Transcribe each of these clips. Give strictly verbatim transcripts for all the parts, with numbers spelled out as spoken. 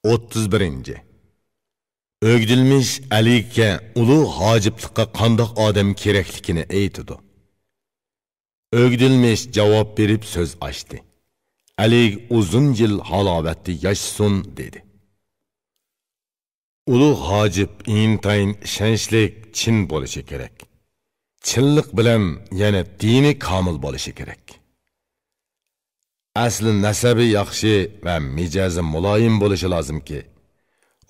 ئوتتۇز بىرىنچى. ئۆگدۈلمىش ئەلىگە ئۇلۇغ ھاجىپلىققا قانداق ئادەم كېرەكلىكىنى ئېيتىدۇ. ئۆگدۈلمىش جاۋاب بېرىپ سۆز ئاچتى. ئەلىگ ئۇزۇن يىل ھالاۋەتتە ياشىسۇن، دېدى. ئۇلۇغ ھاجىپ ئىنتايىن ئىشەنچلىك، چىن بولۇشى كېرەك. چىنلىق بىلەن يەنە دىنى كامىل بولۇشى كېرەك. ئەسلى نەسەبى ياخشى ۋە مىجەزى مۇلايىم بولۇشى لازىمكى،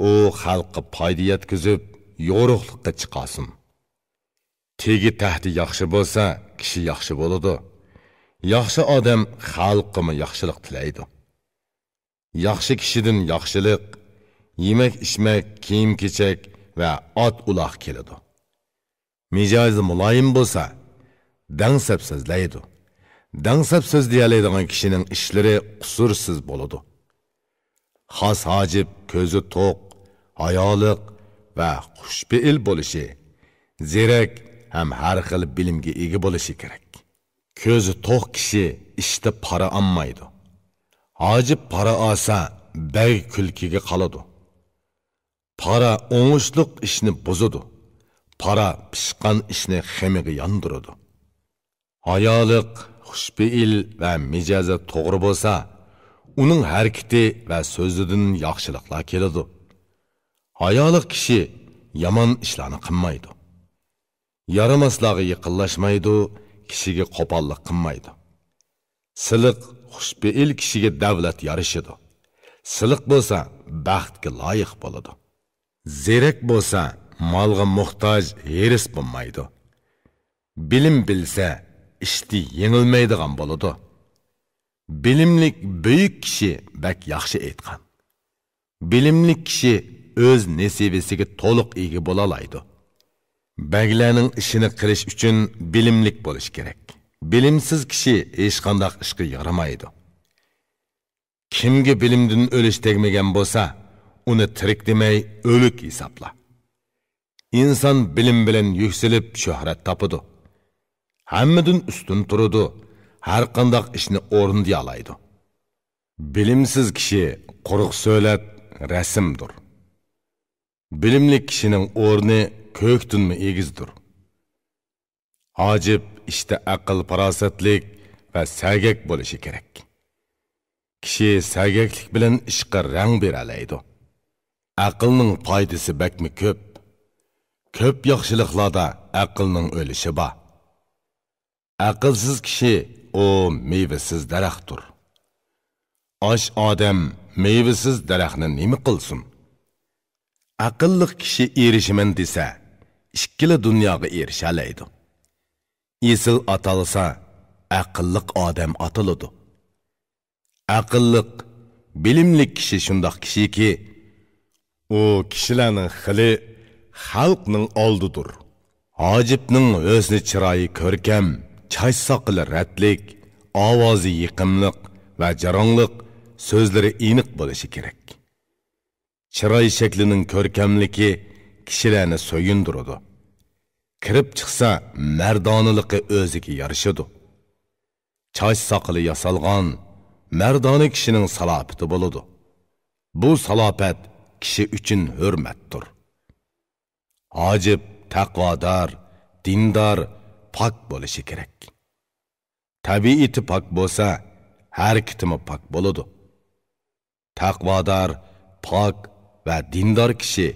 ئۇ خەلققە پايدا يەتكۈزۈپ، يورۇقلۇققا چىقارسۇن. تېگى تەھتى ياخشى بولسا، كىشى ياخشى بولىدۇ. ياخشى ئادەم خەلققىمۇ ياخشىلىق تىلەيدۇ. ياخشى كىشىدىن ياخشىلىق، يېمەك-ئىچمەك، كىيىم-كېچەك ۋە ئات-ئۇلاغ كېلىدۇ. مىجەزى مۇلايىم بولسا، دەڭسەپ سۆزلەيدۇ. دەڭسەپ سۆزلىيەلەيدىغان كىشىنىڭ ئىشلىرى قۇسۇرسىز بولىدۇ. خاس ھاجىپ كۆزى توق، ھايالىق ۋە خۇشپېئىل بولۇشى، زېرەك ھەم ھەر خىل بىلىمگە ئىگە بولۇشى كېرەك. كۆزى توق كىشى ئىشتا پارا ئالمايدۇ. ھاجىپ پارا ئالسا، بەگ كۈلكىگە قالىدۇ. پارا ئوڭۇشلۇق ئىشنى بۇزىدۇ. پارا پىشقان ئىشنى خېمىگە ياندۇرىدۇ. ھايالىق، خۇشپېئىل ۋە مىجەزى توغرا بولسا، ئۇنىڭ ھەرىكىتى ۋە سۆزىدىن ياخشىلىقلار كېلىدۇ. ھايالىق كىشى يامان ئىشلارنى قىلمايدۇ. يارىماسلارغا يېقىنلاشمايدۇ، كىشىگە قوپاللىق قىلمايدۇ. سىلىق، خۇشپېئىل كىشىگە دەۋلەت يارىشىدۇ. سىلىق بولسا، بەختكە لايىق بولىدۇ. زېرەك بولسا، مالغا موھتاج، ھېرىس بولمايدۇ. بىلىم بىلسە، ئىشتا يېڭىلمەيدىغان بولىدۇ. بىلىملىك بۈيۈك كىشى بەك ياخشى ئېيتقان. بىلىملىك كىشى ئۆز نېسىۋىسىگە تولۇق ئىگە بولالايدۇ. بەگلەرنىڭ ئىشىنى قىلىش ئۈچۈن بىلىملىك بولۇش كېرەك. بىلىمسىز كىشى ھېچقانداق ئىشقا يارىمايدۇ. كىمگە بىلىمدىن ئۈلۈش تەگمىگەن بولسا، ئۇنى تىرىك دېمەي، ئۆلۈك ھېسابلا. ئىنسان بىلىم بىلەن يۈكسىلىپ شۆھرەت تاپىدۇ. ھەممىدىن ئۈستۈن تۇرىدۇ، ھەرقانداق ئىشنى ئورۇندىيالايدۇ. بىلىمسىز كىشى قۇرۇق سۆلەت، رەسىمدۇر. بىلىملىك كىشىنىڭ ئورنى كۆكتىنمۇ ئېگىزدۇر. ھاجىپ ئىشتا ئەقىل-پاراسەتلىك ۋە سەگەك بولۇشى كېرەك. كىشى سەگەكلىك بىلەن ئىشقا رەڭ بېرەلەيدۇ. ئەقىلنىڭ پايدىسى بەكمۇ كۆپ. كۆپ ياخشىلىقلاردا ئەقىلنىڭ ئۈلۈشى بار. ئەقىلسىز كىشى ئۇ مېۋىسىز دەرەختۇر. ئاچ ئادەم مېۋىسىز دەرەخنى نېمە قىلسۇن؟ ئەقىللىق كىشى ئېرىشىمەن دېسە، ئىككىلا دۇنياغا ئېرىشەلەيدۇ. ئېسىل ئاتالسا، ئەقىللىق ئادەم ئاتىلىدۇ. ئەقىللىق، بىلىملىك كىشى شۇنداق كىشىكى، ئۇ كىشىلەرنىڭ خىلى خەلقنىڭ ئالدىدۇر. ھاجىپنىڭ ھۆسنى چىرايى كۆركەم، چاچ ساقىلى رەتلىك، ئاۋازى يېقىملىق ۋە جاراڭلىق، سۆزلىرى ئېنىق بولۇشى كېرەك. چىراي شەكلىنىڭ كۆركەملىكى كىشىلەرنى سۆيۈندۈرىدۇ. كىرىپ چىقسا، مەردانىلىقى ئۆزىگە يارىشىدۇ. چاچ ساقىلى ياسالغان، مەردانە كىشىنىڭ سالاپىتى بولىدۇ. بۇ سالاپەت كىشى ئۈچۈن ھۆرمەتتۇر. ھاجىپ تەقۋادار، دىندار، پاك بولۇشى كېرەك. تەبىئىتى پاك بولسا، ھەرىكىتىمۇ پاك بولىدۇ. تەقۋادار، پاك ۋە دىندار كىشى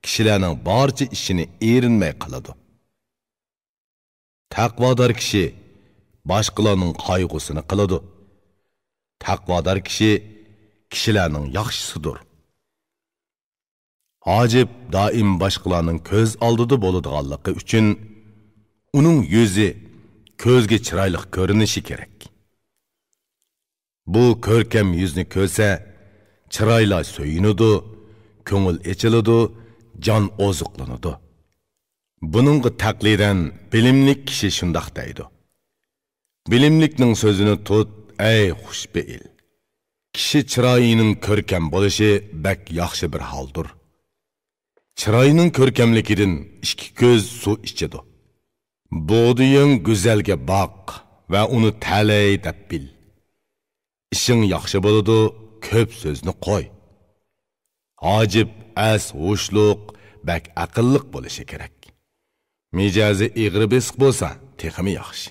كىشىلەرنىڭ بارچە ئىشىنى ئېرىنمەي قىلىدۇ. تەقۋادار كىشى باشقىلارنىڭ قايغۇسىنى قىلىدۇ. تەقۋادار كىشى كىشىلەرنىڭ ياخشىسىدۇر. ھاجىپ دائىم باشقىلارنىڭ كۆز ئالدىدا بولىدىغانلىقى ئۈچۈن، ئۇنىڭ يۈزى كۆزگە چىرايلىق كۆرۈنۈشى كېرەك. بۇ كۆركەم يۈزنى كۆرسە، چىرايلار سۆيۈنىدۇ، كۆڭۈل ئېچىلىدۇ، جان ئوزۇقلىنىدۇ. بۇنىڭغا تەقلىدەن بىلىملىك كىشى شۇنداق دەيدۇ: بىلىملىكنىڭ سۆزىنى تۇت، ئەي خۇشپېئىل! كىشى چىرايىنىڭ كۆركەم بولۇشى بەك ياخشى بىر ھالدۇر. چىراينىڭ كۆركەملىكىدىن ئىككى كۆز سۇ ئىچىدۇ. بۇغدىيىڭ گۈزەلگە باق ۋە ئۇنى تەلەي دەپ بىل. ئىشىڭ ياخشى بولىدۇ، كۆپ سۆزنى قوي. ھاجىپ ئەس ھوشلۇق، بەك ئەقىللىق بولۇشى كېرەك. مىجەزى ئېغىر بېسىق بولسا، تېخىمۇ ياخشى.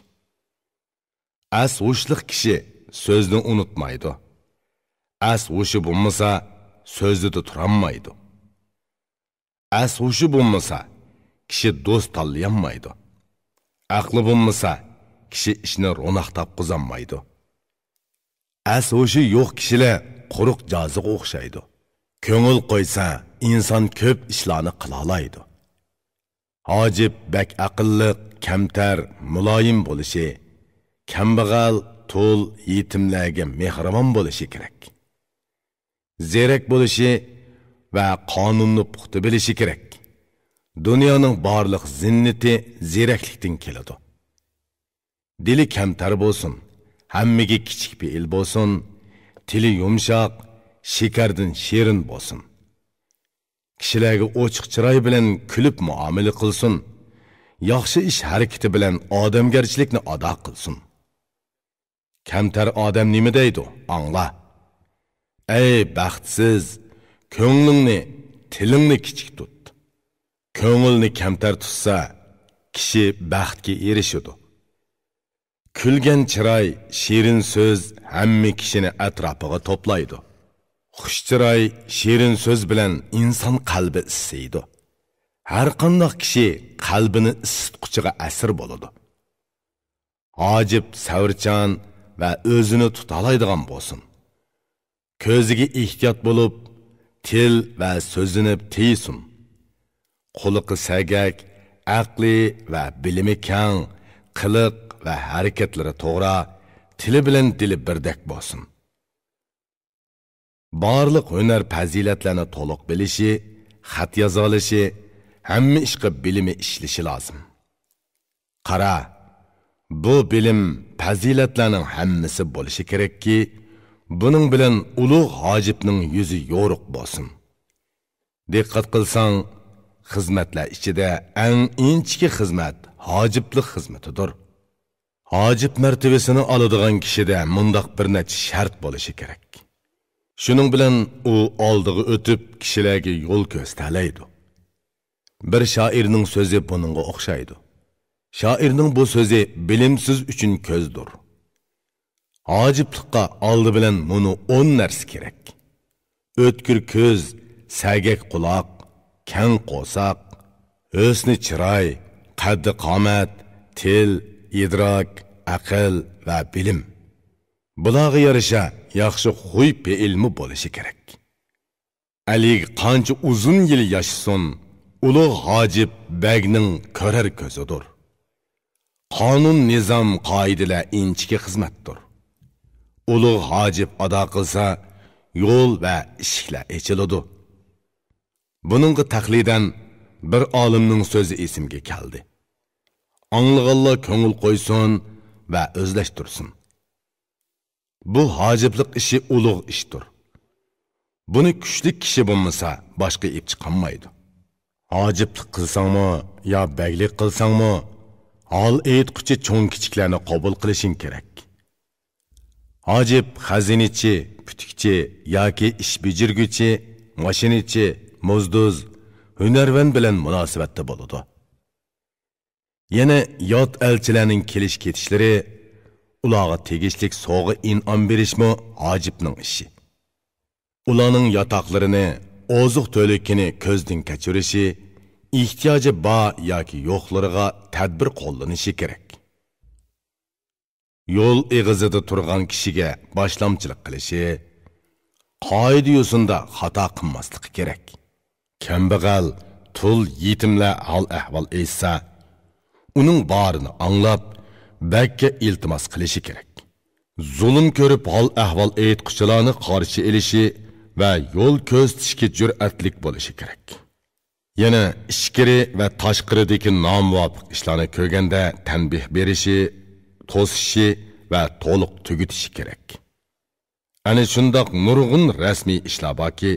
ئەس ھوشلۇق كىشى سۆزنى ئۇنتۇمايدۇ. ئەس ھوشى بولمىسا، سۆزىدە تۇرالمايدۇ. ئەس ھوشى بولمىسا، كىشى دوست تاللىيالمايدۇ. ئەقلى بولمىسا، كىشى ئىشنى روناق تاپقۇزالمايدۇ. ئەس ھوشى يوق كىشىلەر قۇرۇق جازىغا ئوخشايدۇ. كۆڭۈل قويسا، ئىنسان كۆپ ئىشلارنى قىلالايدۇ. ھاجىپ بەك ئەقىللىق، كەمتەر، مۇلايىم بولۇشى، كەمبەغەل، تۇل، يېتىملەرگە مېھرىبان بولۇشى كېرەك. زېرەك بولۇشى ۋە قانۇننى پۇختا بىلىشى كېرەك. دۇنيانىڭ بارلىق زىننىتى زېرەكلىكتىن كېلىدۇ. دىلى كەمتەر بولسۇن، ھەممىگە كىچىك پېئىل بولسۇن، تىلى يۇمشاق، شېكەردىن شېرىن بولسۇن. كىشىلەرگە ئوچۇق چىراي بىلەن كۈلۈپ مۇئامىلە قىلسۇن. ياخشى ئىش ھەرىكىتى بىلەن ئادەمگەرچىلىكنى ئادا قىلسۇن. كەمتەر ئادەم نېمە دەيدۇ؟ ئاڭلا. ئەي بەختسىز، كۆڭلۈڭنى، تىلىڭنى كىچىك تۇت. كۆڭۈلنى كەمتەر تۇتسا، كىشى بەختكە ئېرىشىدۇ. كۈلگەن چىراي، شېرىن سۆز ھەممە كىشىنى ئەتراپىغا توپلايدۇ. خۇش چىراي، شېرىن سۆز بىلەن ئىنسان قەلبى ئىسسىيدۇ. ھەرقانداق كىشى قەلبىنى ئىسسىتقۇچىغا ئەسىر بولىدۇ. ھاجىپ سەۋرچان ۋە ئۆزىنى تۇتالايدىغان بولسۇن. كۆزىگە ئېھتىيات بولۇپ، تىل ۋە سۆزلىنىپ تىيسۇن. قۇلىقى سەگەك، ئەقلى ۋە بىلىمى كەڭ، قىلىق ۋە ھەرىكەتلىرى توغرا، تىلى بىلەن دىلى بىردەك بولسۇن. بارلىق ھۈنەر پەزىلەتلەرنى تولۇق بىلىشى، خەت يازالىشى، ھەممە ئىشقا بىلىمى ئىشلىشى لازىم. قارا، بۇ بىلىم پەزىلەتلەرنىڭ ھەممىسى بولۇشى كېرەككى، بۇنىڭ بىلەن ئۇلۇغ ھاجىپنىڭ يۈزى يورۇق بولسۇن. دىققەت قىلساڭ، خىزمەتلەر ئىچىدە ئەڭ ئىنچىكە خىزمەت ھاجىپلىق خىزمىتىدۇر. ھاجىپ مەرتىۋىسىنى ئالىدىغان كىشىدە مۇنداق بىر نەچچە شەرت بولۇشى كېرەك. شۇنىڭ بىلەن ئۇ ئالدىغا ئۆتۈپ، كىشىلەرگە يول كۆرسىتەلەيدۇ. بىر شائىرنىڭ سۆزى بۇنىڭغا ئوخشايدۇ. شائىرنىڭ بۇ سۆزى بىلىمسىز ئۈچۈن كۆزدۇر. ھاجىپلىققا ئالدى بىلەن مۇنۇ ئون نەرسە كېرەك. ئۆتكۈر كۆز، سەگەك قۇلاق، كەڭ قورساق، ھۆسنى چىراي، قەددى قامەت، تىل، ئىدراك، ئەقىل ۋە بىلىم. بۇلارغا يارىشا ياخشى خۇي پېئىلمۇ بولۇشى كېرەك. ئەلىگ قانچە ئۇزۇن يىل ياشىسۇن، ئۇلۇغ ھاجىپ بەگنىڭ كۆرەر كۆزىدۇر. قانۇن، نىزام، قائىدىلەر ئىنچىكە خىزمەتتۇر. ئۇلۇغ ھاجىپ ئادا قىلسا، يول ۋە ئىشىكلەر ئېچىلىدۇ. بۇنىڭغا تەقلىدەن بىر ئالىمنىڭ سۆزى ئېسىمگە كەلدى. ئاڭلىغانلار كۆڭۈل قويسۇن ۋە ئۆزلەشتۈرسۇن. بۇ ھاجىپلىق ئىشى ئۇلۇغ ئىشتۇر. بۇنى كۈچلۈك كىشى بولمىسا، باشقا ئېلىپ چىقالمايدۇ. ھاجىپلىق قىلساڭمۇ يا بەگلىك قىلساڭمۇ، ھال ئېيتقۇچى چوڭ-كىچىكلەرنى قوبۇل قىلىشىڭ كېرەك. ھاجىپ خەزىنىچى، پۈتۈكچى ياكى ئىش بېجىرگۈچى، ماشىنىچى، موزدۇز، ھۈنەرۋەن بىلەن مۇناسىۋەتتە بولىدۇ. يەنە يات ئەلچىلەرنىڭ كېلىش-كېتىشلىرى، ئۇلارغا تېگىشلىك سوۋغا-ئىنئام بېرىشمۇ ھاجىپنىڭ ئىشى. ئۇلارنىڭ ياتاقلىرىنى، ئوزۇق-تۈلۈكىنى كۆزدىن كەچۈرۈشى، ئېھتىياجى بار ياكى يوقلىرىغا تەدبىر قوللىنىشى كېرەك. يول ئېغىزىدا تۇرغان كىشىگە باشلامچىلىق قىلىشى، قائىدە-يوسۇندا خاتا قىلماسلىقى كېرەك. كەمبەغەل، تۇل، يېتىملەر ھال-ئەھۋال ئېيتسا، ئۇنىڭ بارىنى ئاڭلاپ، بەگكە ئىلتىماس قىلىشى كېرەك. زۇلۇم كۆرۈپ ھال-ئەھۋال ئېيتقۇچىلارنى قارشى ئېلىشى ۋە يول كۆرسىتىشكە جۈرئەتلىك بولۇشى كېرەك. يەنە ئىچكىرى ۋە تاشقىرىدىكى نامۇۋاپىق ئىشلارنى كۆرگەندە تەنبىھ بېرىشى، توسۇشى ۋە تولۇق تۈگىتىشى كېرەك. ئەنە شۇنداق نۇرغۇن رەسمىي ئىشلار باركى،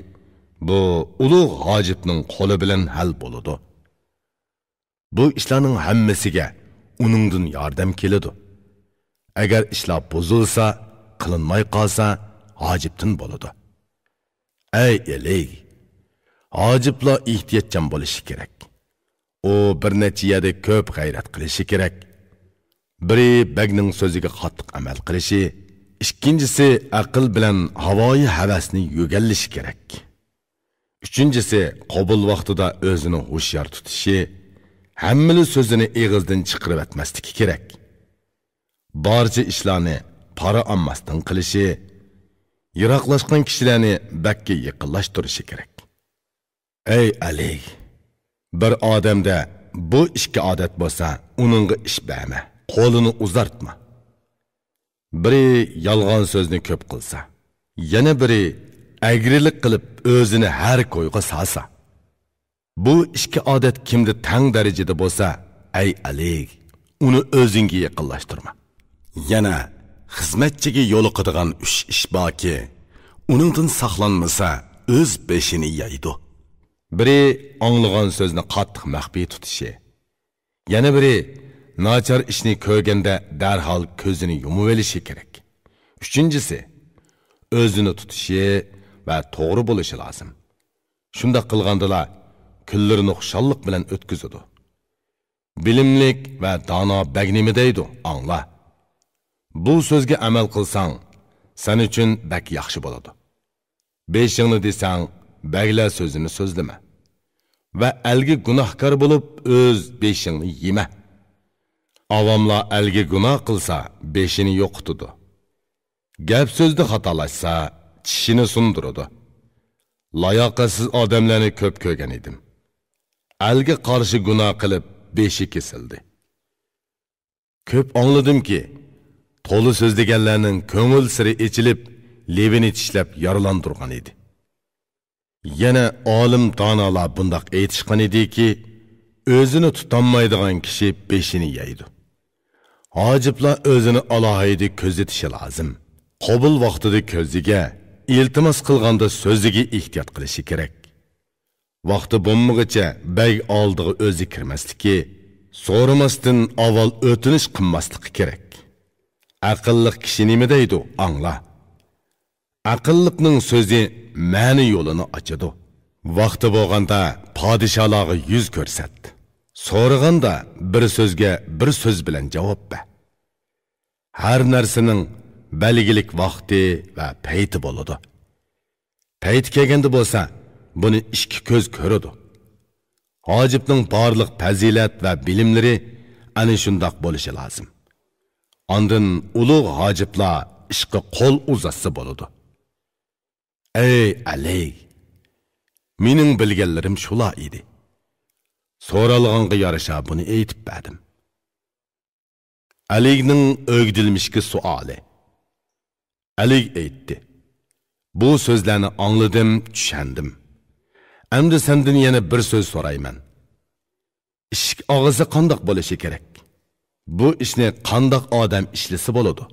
بۇ ئۇلۇغ ھاجىپنىڭ قولى بىلەن ھەل بولىدۇ. بۇ ئىشلارنىڭ ھەممىسىگە ئۇنىڭدىن ياردەم كېلىدۇ. ئەگەر ئىشلار بۇزۇلسا، قىلىنماي قالسا، ھاجىپتىن بولىدۇ. ئەي ئېلىگ، ھاجىپلا ئېھتىياتچان بولۇشى كېرەك. ئۇ بىر نەچچە يەردە كۆپ غەيرەت قىلىشى كېرەك. بىرى، بەگنىڭ سۆزىگە قاتتىق ئەمەل قىلىشى، ئىككىنچىسى، ئەقىل بىلەن ھاۋايى ھەۋەسنى يۆگەنلىشى كېرەك. ئۈچىنچىسى، قوبۇل ۋاقتىدا ئۆزىنى ھوشيار تۇتۇشى، ھەممىلا سۆزىنى ئېغىزدىن چىقىرىۋەتمەسلىكى كېرەك. بارچە ئىشلارنى پارا ئالماستىن قىلىشى، يىراقلاشقان كىشىلەرنى بەككە يېقىنلاشتۇرۇشى كېرەك. ئەي ئەلى، بىر ئادەمدە بۇ ئىككى ئادەت بولسا، ئۇنىڭغا ئىش بەرمە، قولىنى ئۇزارتما. بىرى يالغان سۆزنى كۆپ قىلسا، يەنە بىرى ئەگرىلىك قىلىپ ئۆزىنى ھەر كويغا سالسا. بۇ ئىككى ئادەت كىمدە تەڭ دەرىجىدە بولسا، ئەي ئەلى، ئۇنى ئۆزۈڭگە يېقىنلاشتۇرما. يەنە خىزمەتچىگە يولۇقىدىغان ئۈچ ئىش باركى، ئۇنىڭدىن ساقلانمىسا، ئۆز بېشىنى يەيدۇ. بىرى ئاڭلىغان سۆزنى قاتتىق مەخپىي تۇتۇشى. يەنە بىرى ناچار ئىشنى كۆرگەندە دەرھال كۆزىنى يۇمۇۋېلىشى كېرەك. ئۈچىنچىسى، ئۆزىنى تۇتۇشى ۋە توغرا بولۇشى لازىم. شۇنداق قىلغاندىلا، كۈنلىرىنى خۇشاللىق بىلەن ئۆتكۈزىدۇ. بىلىملىك ۋە دانا بەگ نېمە دەيدۇ، ئاڭلا. بۇ سۆزگە ئەمەل قىلساڭ، سەن ئۈچۈن بەك ياخشى بولىدۇ. بېشىڭنى دېسەڭ، بەگلەر سۆزىنى سۆزلىمە. ۋە ئەلگە گۇناھكار بولۇپ، ئۆز بېشىڭنى يېمە. ئاۋاملار ئەلگە گۇناھ قىلسا، بېشىنى يوقىتىدۇ. گەپ سۆزدە خاتالاشسا، چىشىنى سۇندۇرىدۇ. لاياقەتسىز ئادەملەرنى كۆپ كۆرگەن ئىدىم. ئەلگە قارشى گۇناھ قىلىپ، بېشى كېسىلدى. كۆپ ئاڭلىدىمكى، تولا سۆزلىگەنلەرنىڭ كۆڭۈل سىرى ئېچىلىپ، لېۋىنى چىشلەپ يارىلاندۇرغان ئىدى. يەنە ئالىم دانالار بۇنداق ئېيتىشقان ئىدىكى، ئۆزىنى تۇتالمايدىغان كىشى بېشىنى يەيدۇ. ھاجىپلار ئۆزىنى ئالاھىدە كۆزىتىشى لازىم. قوبۇل ۋاقتىدا كۆزىگە، ئىلتىماس قىلغاندا سۆزىگە ئېھتىيات قىلىشى كېرەك. ۋاقتى بولمىغۇچە بەگ ئالدىغا ئۆزى كىرمەسلىكى، سورىماستىن ئاۋۋال ئۆتۈنۈش قىلماسلىقى كېرەك. ئەقىللىق كىشى نېمە دەيدۇ، ئاڭلا. ئەقىللىقنىڭ سۆزى مەنە يولىنى ئاچىدۇ. ۋاقتى بولغاندا پادىشاھلارغا يۈز كۆرسەت. سورىغاندا بىر سۆزگە بىر سۆز بىلەن جاۋاب بەر. ھەر نەرسىنىڭ بەلگىلىك ۋاقتى ۋە پەيتى بولىدۇ. پەيتى كەلگەندە بولسا، بۇنى ئىككى كۆز كۆرىدۇ. ھاجىپنىڭ بارلىق پەزىلەت ۋە بىلىملىرى ئەنە شۇنداق بولۇشى لازىم. ئاندىن ئۇلۇغ ھاجىپلار ئىشقا قول ئۇزاتسا بولىدۇ. ئەي ئەلى! مېنىڭ بىلگەنلىرىم شۇلار ئىدى. سورالغانغا يارىشا بۇنى ئېيتىپ بەردىم. ئەلىگنىڭ ئۆگدىلمىشكە سوئالى. ئەلىگ ئېيتتى: بۇ سۆزلەرنى ئاڭلىدىم، چۈشەندىم. ئەمدى سەندىن يەنە بىر سۆز سورايمەن. ئىشىك ئاغزى قانداق بولۇشى كېرەك؟ بۇ ئىشنى قانداق ئادەم ئىشلىسە بولىدۇ؟